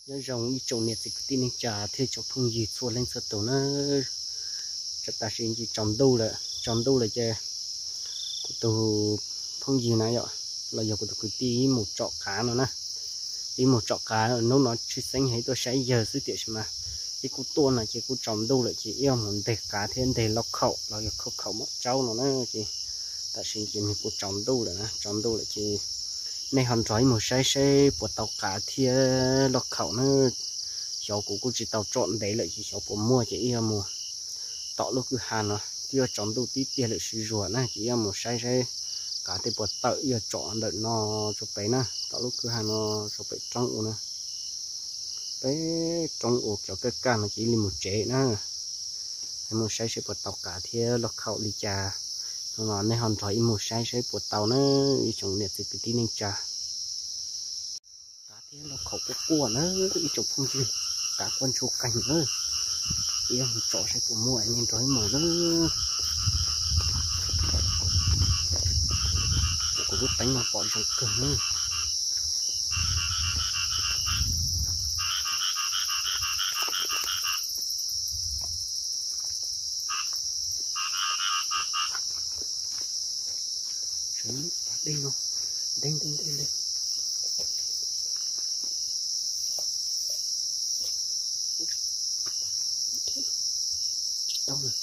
Nyob zoo ib tsoom niam txiv kwv tij neej tsa thiab tsoom phooj ywg txhua leej txhua tus na. Tam sim no ces tsaus ntuj lawm, tsaus ntuj lawm ces kuv tus phooj ywg na yom, los yog kuv tus kwv tij ib mus tsom qav no na. Ib mus tsom qav, hnub no tshwj xeeb yog ib tuaj saib yawg xwb tiam sis mas ib kuj tuaj no ces kuj tsaus ntuj lawm ces ib mus nteg qav thiab nteg lauj khaum los yog khaub khaum mom tsaub no na. Ces tam sim no ces nws kuj tsaus ntuj lawm na, tsaus ntuj lawm ces nej ho nrog ib mus saib saib puas tau qav thiab lauj khaum na. Xyov kuv kuj tsis tau tsom ntev lawm ces xyov puas muaj ces ib mus tom lub kwj ha no, twb yuav tsaus ntuj tib tiag lawm sib zuag na ces ib mus saib saib qav thiab puas tawm, ib tsom ntawm no rau pem na, tom lub kwj ha no rau pem roob ua na. Pem roob ua cov kaj kaj no ces ib li mus tsev na. Mus saib saib puas tau qav thiab lauj khaum li cas, no nej ho nrog ib mus saib saib puas tau na, ib tsoom niam txiv kwv tij neej tsa. Qav thiab lauj khaum quaj quaj na, ib tsoom phooj ywg, qav quaj ntsuag qeeg na. Ib mus tsom saib puas muaj, nej nrog ib mus na. Kuv lub teeb no pom zoo kawg na. Dej no, dej dej dej dej. Tsis tau lawm.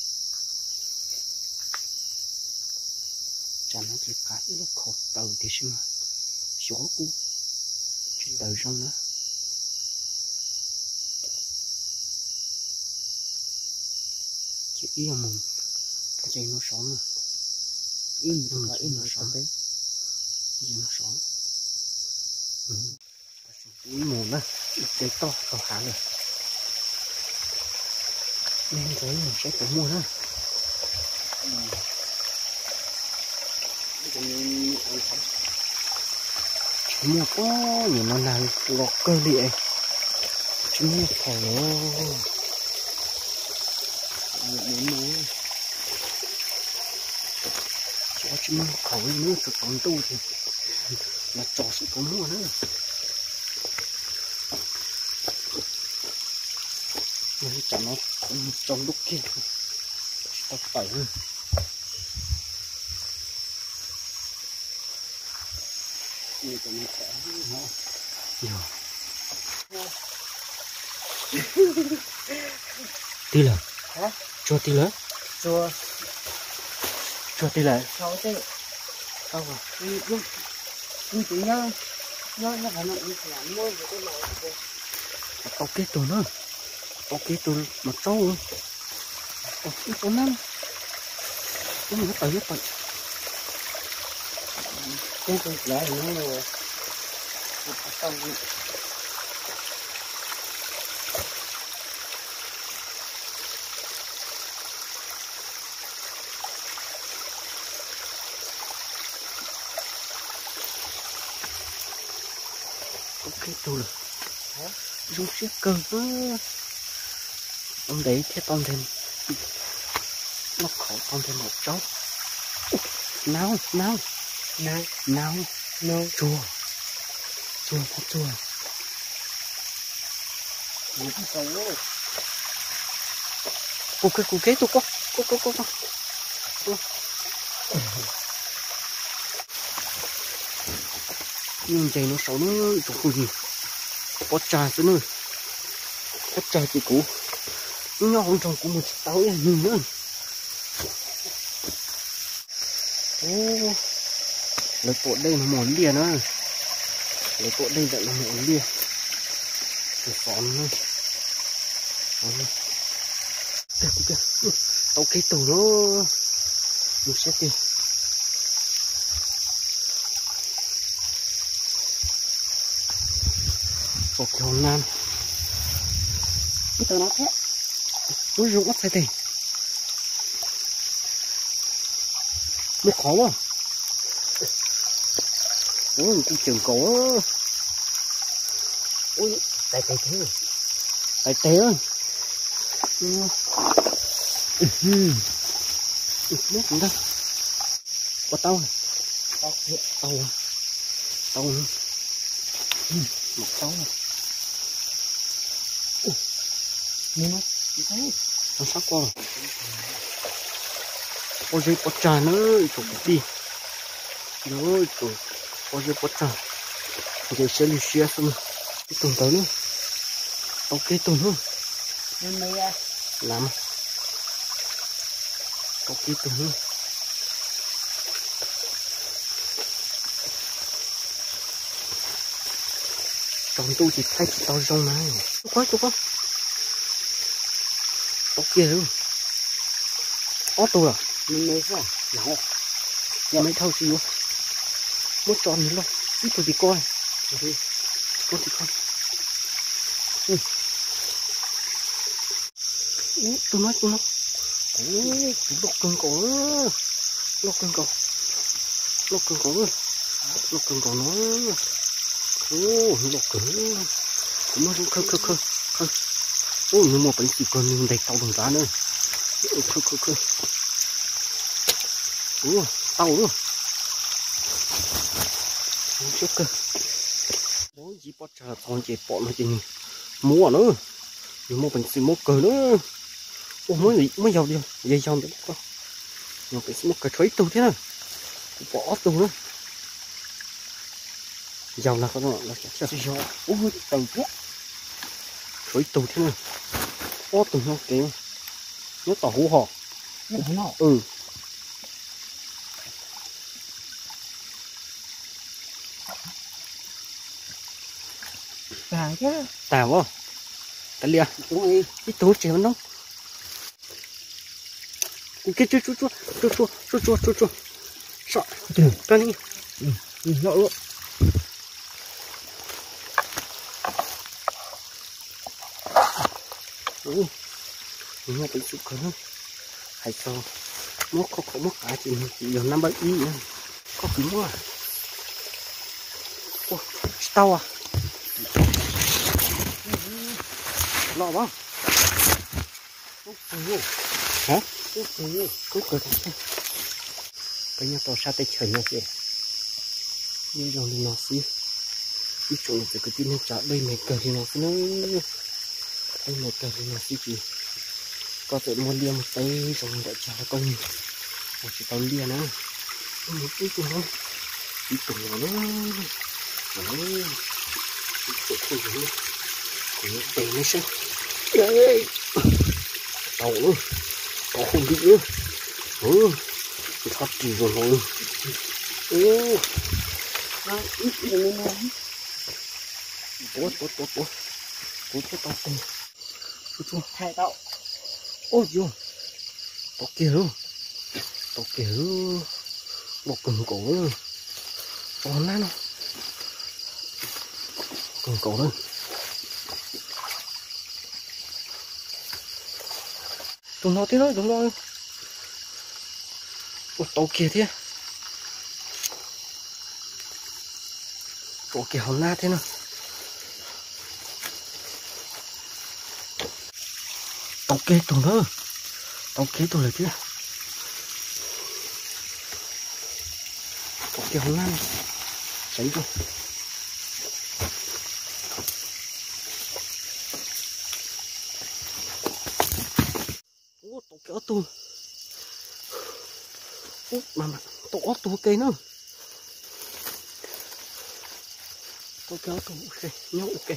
Tsam no ces qav ib lauj khaum tawm tiam sis mas xyov kuj tsis tawm zoo na. Ces ib mus ntses no saud na, ib mus ntses no saud, ntses no saud. Ib mus na, ib teb toj tau hav lawm. Nej nrog ib mus saib puas muaj na. Tsis muaj pob, nim no nag los kawg li es tsis muaj khaum lawm. Tsis muaj khaum li na, tsaus ntuj ces los tsom saib puas muaj na. Tsam no tsaus ntuj kiag tsis tau tawm. Tig lawm, tsuag tig lawm, tsuag tig lawm. Tau kiag tug na, tau kiag tug mos tsaub, tau kiag tug na, tub mus tawm, tawm. Tau kiag tug lawm, zoo siab kawg. Tau ntev thiab, tau ntev, lauj khaum tau ntev mos tsaub. Nab, nab, nab, tsuag, tsuag, tsuag. Kuv, kuv kev tug ko, ko, ko, ko, ko. Ib ntses no saud na, ib tsoom phooj ywg, pob tsag xwb na, pob tsag ces kuv nyob hauv nroog kuv mus tsis tau ib yam nws na. Lawv tua dej no mus liaj na, lawv tua dej ntawm no mus liaj, tus xov no. Tau kiag tug lawm, mus saib tig. Pom kiag hauv na. Ib tug no thiab, lub zoo ob txhais tes. Muaj qhov a. Ua kuj cawm nkaus. Tais tes, tais tes. Ua tau, tau, tau, mos tsaub. Sab ko, pob zeb pob tsag na, ib tsoom kwv tij, ib tsoom pob zeb pob tsag, nce siab li siab xwb. Ib tug ntawd na, tau kiag ib tug na, tau kiag ib tug na. Tsaus ntuj ces thaij tsis tau zoo na. Tau kiag, ob tug lawm. Me dhau tsis yuav, muab tso nws loj, ib tug tim ko, ko tim ko. Tus no, tus no, loj kawg nkaus, loj kawg nkaus, loj kawg nkaus, loj kawg nkaus no, loj kawg. Kuv muab khawb khawb khawb khawb. Ub, nws muaj peev xwm kawg, nws ntes tau tus ntxav na. Khawb khawb khawb. Ub, tau lawm. Siab kawg. Ub, yim pob tsag txog ces pom no ces nws muab na. Nws muaj peev xwm muab kawg na. Ub, muab, muab yaug, yaug ntawd, muaj peev xwm muab kawg, tshuav ib tug thiab na. Kuv pom ob tug na. Yaug na, tshuav ib tug thiab na. Ob tug nyob kev, nyob tom hauv hos. Tag os, tas lias, ib tug tseg no. Kuv kiag tsuag tsuag tsuag tsuag tsuag tsuag tsuag tsuag. Saib, koj ni, loj loj. Nws muaj peev xwm kawg na. Hais txog muab khov kho muab qav ces nws yog nab npab ib na. Koj kwv muab. Ua, tsis tau as. Loj as. Peb nyob rau sab teb chaws no ces yeej zoo li no xwb. Ib tsoom niam txiv kwv tij neej tsa, dej me kawg li no xwb na. Dej me kawg li no xwb ces koj txawm muaj liaj muaj teb zoo npaum cas los koj ua tsis tau liaj na. Ib tug no, ib tug no na, ib tug no, kuv yuav tes neb saib. Tau, tau hauj lwm na. Nrho ris zoo no. Tuav, tuav, tuav, tuav. Kuv thiaj tau tes. Tsuag tsuag. Ua yus, tau kiag lawm, tau kiag lawm. Loj kawg nkaus lawm. Tau nab no, kawg nkaus lawm. Tus no thiab na, tus no. Ua, tau kiag thiab. Tau kiag hauv nab thiab na. Tau kiag tus na. Tau kiag tus lawm thiab. Tau kiag hauv nab. Saib ntag. Ua, tau kiag ob tug. Ub, mas, mas tau ob tug ua ke na. Tau kiag ob tug, nyob ua ke.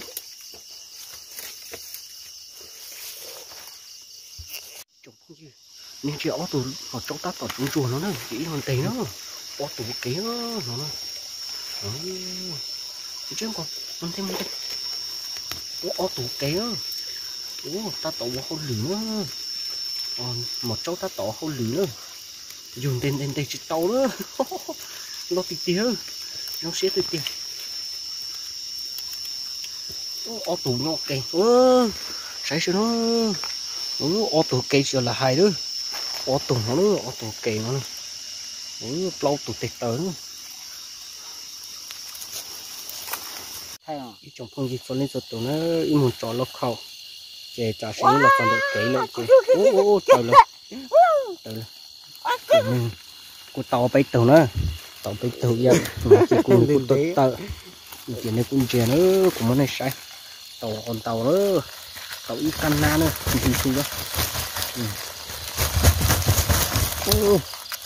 Tsoom phooj ywg, nej ntsia ob tug hauv tsaub tab tom tsuas ntsuag no na, ces ib lo ntes na, ob tug ua ke no na. Ntsia nkaus, mus ntej mus ntej. Ua ob tug ua ke na. Ua, tab tom ua hauj lwm na. Mos tsaub tab tom ua hauj lwm na. Yus ntes ntes ntes tsis tau na. Loj tiag tiag, zoo siab tiag tiag. Ob tug nyob ua ke, saib seb na. Ob tug ua ke tsis yog lam hais lawm. Ob tug no, ob tug ua ke no. Plaub tug tes taw na. Ib tsoom phooj ywg txhua leej txhua tus na, ib mus tso lauj kaub, ces tam sim no los txog ntawm kev lawm ces, ub, taws lawm, taws lawm. Ces nws kuj tau peb tug na, tau peb tug ib yam no ces kuj nws kuj tuaj tawm, ces nws kuj ntsia na, kuv muab nej saib, tau ntau lawm. tau ib qab hnab na, ntxim hlub.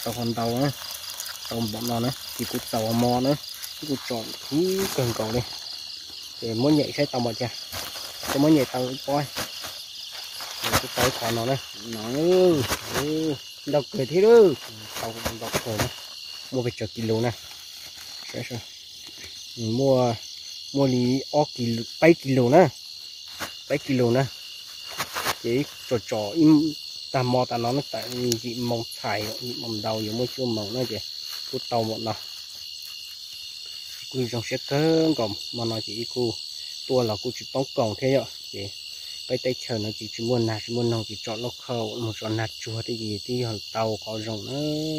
Tau ho ntau na, tau npaum no na ces kuv txaus mov na, kuv tsom khib kawg nkaus li. Ces muab nyem saib tau npaum cas, kuv muab nyem tau ib pob, kuv tau ib qho no na, no, ntau kawg thiab, tau ntau kawg na, muaj pes tsawg kis lus na, muaj, muaj li ob kis, peb kis lus na, peb kis lus na. Ces tsom tsom ib tag hmo tas no na, tam yim moos txhais, yim moos ntau yuav muaj cuaj moos na ces kuj tau npaum no. Kuj zoo siab kawg nkaus, hmo no ces ib kuj tuaj los kuj tsis poob koos thiab yom. Ces peb teb chaws no ces tsis muaj nag tsis muaj noog ces tsom lauj kaub mus tso nag tsuag thiab ces twb yog tau qhov zoo na.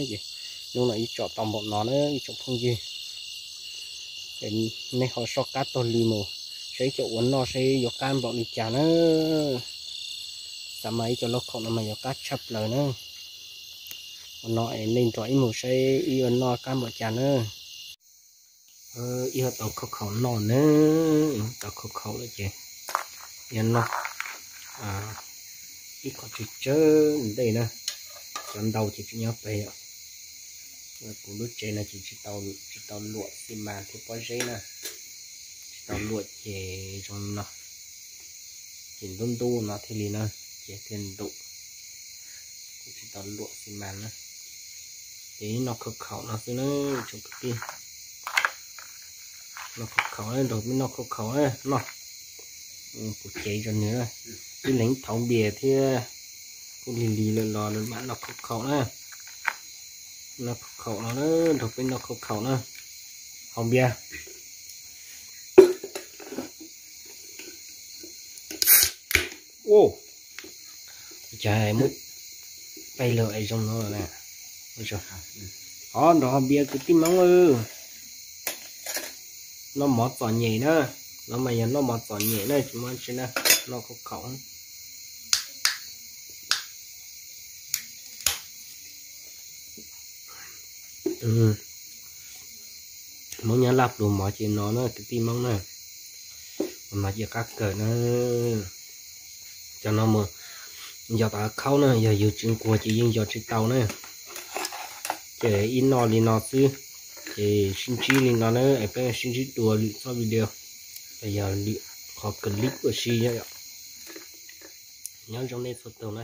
Ces hnub no ib tsom tau npaum no na ib tsoom phooj ywg. Nej ho soj qab taug li mus saib ib co ua noj saib yuav qab npaum li cas na. Xav mas ib co lauj kaub no mas yuav qab tshaj plaws na. Ua no es nej nrog ib mus saib ib ua noj qab npaum cas na. Ib tau khaub khaum noj na, tau khaub khaum lawm ces yuav noj ib qho tsawg tsawg ntej na. Cov ntau ces tsis nyob pem yom. Kuv lub tsev no ces tsis tau luam xi mas thiab pob zeb na, tsis tau luam ces zoo li no. Ces ntub ntub no thiaj li no, ces thiaj ntum. Kuv tsis tau luam xi mas na. Ces noj khaub khaum no xwb na tsoom kwv tij. Noj khaub khaum, nrog peb noj khaub khaum na, noj. Kuv cev rau nws na, ib leeg thauv npias thiab, kuj lig lig lawm los mam noj khaub khaum na. Noj khaub khaum no, nrog peb noj khaub khaum na. Haus npias. Ua cas muab peb lawm es zoo no na. Qhov nrog haus npias kwv tij Hmoob. Noj mov txom nyem na, no mas yog noj mov txom nyem na, tsis muaj tsi na, noj khaub khaum. Hmoob nyob Laj Pluas mov ces no na kwv tij Hmoob na, no ces qab kawg na. Cov no mus yos tom khaub na, yog yus tsis nquag ces yeej yos tsis tau na. Ces ib noj li no xwb, ces sib ntsib li no na, es peb sib ntsib dua lwm txoj video, yog lwm qhov clip ua si. Nyob zoo nej txhua tus na.